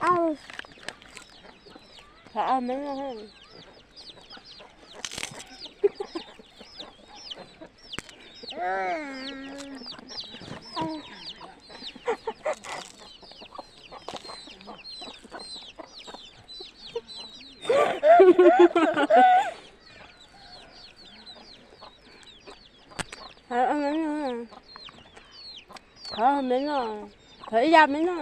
Thov ob mev no. Thov ob mev no, thov ob mev no, thov ib yam mev no.